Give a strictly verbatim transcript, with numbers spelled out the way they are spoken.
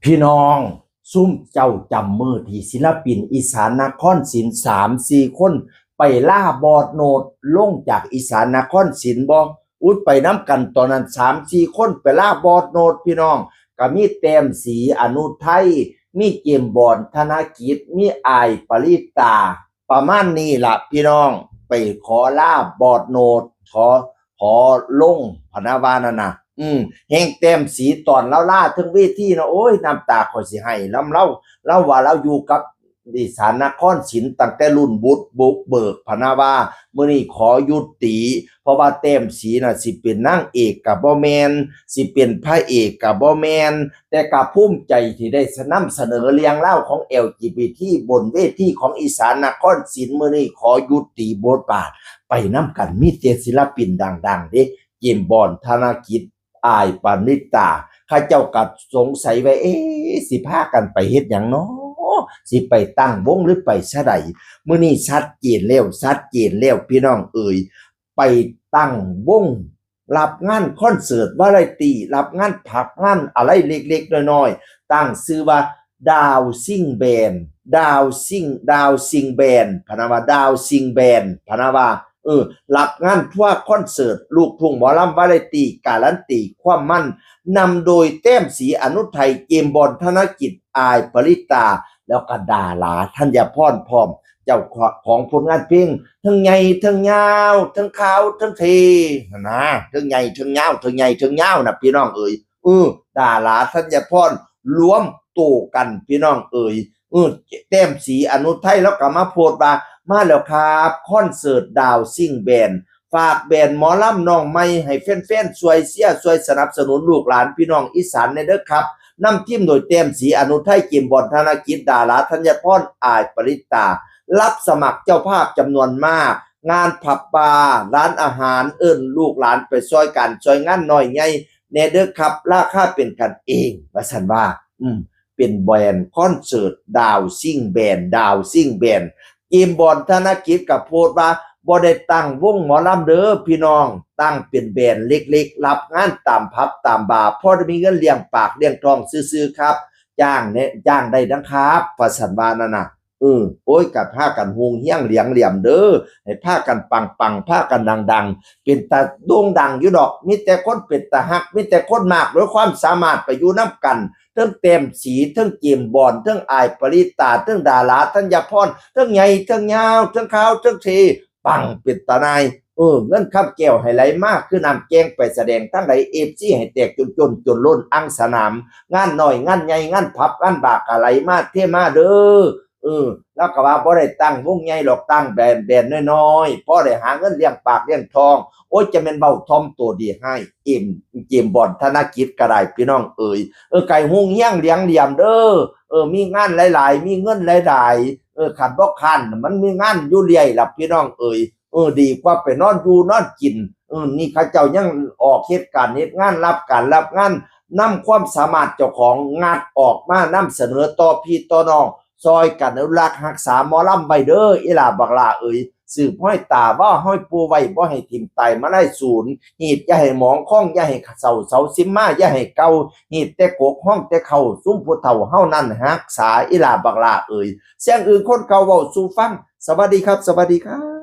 พี่น้อง ซุมเจ้าจำมื้อที่ศิลปินอีสานนครศิลป์สามสี่คน ไปลาบอสโนดลงจากอีสานนครศิลป์บ่ อุ๊ย ไปนำกันตอนนั้นสามสี่คน ไปลาบอสโนดพี่น้อง ก็มีแต้มศรีอนุทัย มีเจมส์บอนธนกิจ มีอ้ายปริตา ประมาณนี้ล่ะพี่น้อง ไปขอลาบอสโนด ขอ ขอลงพะนะว่านั่นน่ะ อืม แฮงแต้มศรีตอนลาวลาเทิงเวทีเนาะ โอ้ย น้ำตาข้อยสิไหลลำลาว ลาวว่าลาวอยู่กับอีสานนครศิลป์ตั้งแต่รุ่นบุกเบิกพะนะว่า มื้อนี้ขอยุติ เพราะว่าแต้มศรีน่ะสิเป็นนางเอกก็บ่แม่น สิเป็นพระเอกก็บ่แม่น แต่ก็ภูมิใจที่ได้นำเสนอเรื่องราวของ แอล จี บี ที บนเวทีของอีสานนครศิลป์ มื้อนี้ขอยุติบทบาท ไปนำกันมีแต่ศิลปินดังๆ เด้ เจมส์บอนธนกิจ อ้ายปริตา เขาเจ้าก็สงสัยว่า เอ๊ะ สิพากันไปเฮ็ดหยังน้อ สิไปตั้งวงหรือไปซะใด มื้อนี้ชัดเจนแล้ว ชัดเจนแล้วพี่น้องเอ๋ย ไปตั้งวง รับงานคอนเสิร์ตวาไรตี้ รับงานผับงานอะไรเล็กๆ น้อยๆ ตั้งชื่อว่า ดาวซิ่งแบนด์ ดาวซิ่ง ดาวซิ่งแบนด์ พะนะว่า ดาวซิ่งแบนด์ พะนะว่า เออ รับงานทัวร์คอนเสิร์ตลูกทุ่งหมอลำวาไรตี้ การันตีความมัน นำโดยแต้มศรีอนุทัย เจมส์บอนธนกิจ อ้ายปริตา แล้วก็ดาราธัญพรพร้อม เจ้าของผลงานเพลง ทั้งใหญ่ทั้งยาว ทั้งขาวทั้งเท่ หั้นนะ ทั้งใหญ่ทั้งยาว ทั้งใหญ่ทั้งยาวนะพี่น้องเอ๋ย เออ ดาราธัญพรรวมตัวกันพี่น้องเอ๋ย เออ แต้มศรีอนุทัยแล้วก็มาโพสต์ว่า มาแล้วครับ คอนเสิร์ตดาวซิ่งแบนด์ ฝากแบนด์หมอลำน้องใหม่ให้แฟนๆ ช่วยเชียร์ ช่วยสนับสนุนลูกหลานพี่น้องอีสานแหน่เด้อครับ นำทีมโดยแต้มศรีอนุทัย เจมส์บอนธนกิจ ดาราธัญพร อ้ายปริตา รับสมัครเจ้าภาพจำนวนมาก งานผับบาร์ ร้านอาหาร เอิ้นลูกหลานไปช่วยกัน ช่วยงานน้อยใหญ่แหน่เด้อครับ ราคาเป็นกันเอง ว่าซั่นว่า อืม เป็นแบนด์คอนเสิร์ตดาวซิ่งแบนด์ ดาวซิ่งแบนด์ เจมส์บอนธนกิจก็โพสต์ว่า บ่ได้ตั้งวงหมอลำเด้อพี่น้อง ตั้งเป็นแบนด์เล็กๆ รับงานตามผับตามบาร์ พอได้มีเงินเลี้ยงปากเลี้ยงท้องซื่อๆ ครับ จ้างเนี่ย จ้างได้นะครับ ว่าซั่นว่านั่นน่ะ เออ โอ้ย ก็พากันฮุงเฮี้ยงเหลียงเหลี่ยมเด้อ ให้พากันปังๆ พากันดังๆ เป็นตาโด่งดังอยู่ดอก มีแต่คนเป็นตาฮัก มีแต่คนมากด้วยความสามารถไปอยู่นำกัน เทิงแต้มศรี เทิงเจมส์บอน เทิงอ้ายปริตา เทิงดาราธัญพร เทิงใหญ่ เทิงยาว เทิงขาว เทิงเท่ ปังเป็นตาหน่าย เออ เงินคำแก้วให้ไหลมาคือน้ำแกง ไปแสดงทางใด เอฟซี ให้แตกจนจนจนล้นอังสนาม งานน้อย งานใหญ่ งานผับ งานบาร์ก็ไหลมาเทมาเด้อ เออ แล้วก็ว่าบ่ได้ตั้งวงใหญ่หรอก ตั้งแบนด์ แบนด์น้อยๆ พอได้หาเงินเลี้ยงปากเลี้ยงท้อง โอ้ย จะแม่นเว้าถ่อมตัวดีให้ เจมส์ เจมส์บอนธนกิจก็ได้พี่น้องเอ๋ย เออ ไก่ฮุงเฮี้ยงเหลียงเหลี่ยมเด้อ เออ มีงานหลายๆ มีเงินหลายๆ เออ คันบ่คัน มันมีงานอยู่เรื่อยล่ะพี่น้องเอ๋ย เออ ดีกว่าไปนอนอยู่นอนกิน เออ นี่เขาเจ้ายังออกเฮ็ดการเฮ็ดงาน รับการรับงาน นำความสามารถเจ้าของงัดออกมานำเสนอต่อพี่ต่อน้อง ซอยกันอนุรักษ์รักษาหมอลำไว้เด้อ อีหล่าบักหล่าเอ๋ย สืบห้อยตาเว้าห้อยปู่ไว้ บ่ให้ถิ่มตายมาไล่สูญ หีดอย่าให้หมอง คองอย่าให้เศร้า เสาซิมมาอย่าให้เก่า หีดแต่กก ฮ้องแต่เข้า ซุมผู้เฒ่าเฮานั้นรักษา อีหล่าบักหล่าเอ๋ย เสียงอื่นคนเก่าเว้าสู่ฟัง สวัสดีครับ สวัสดีครับ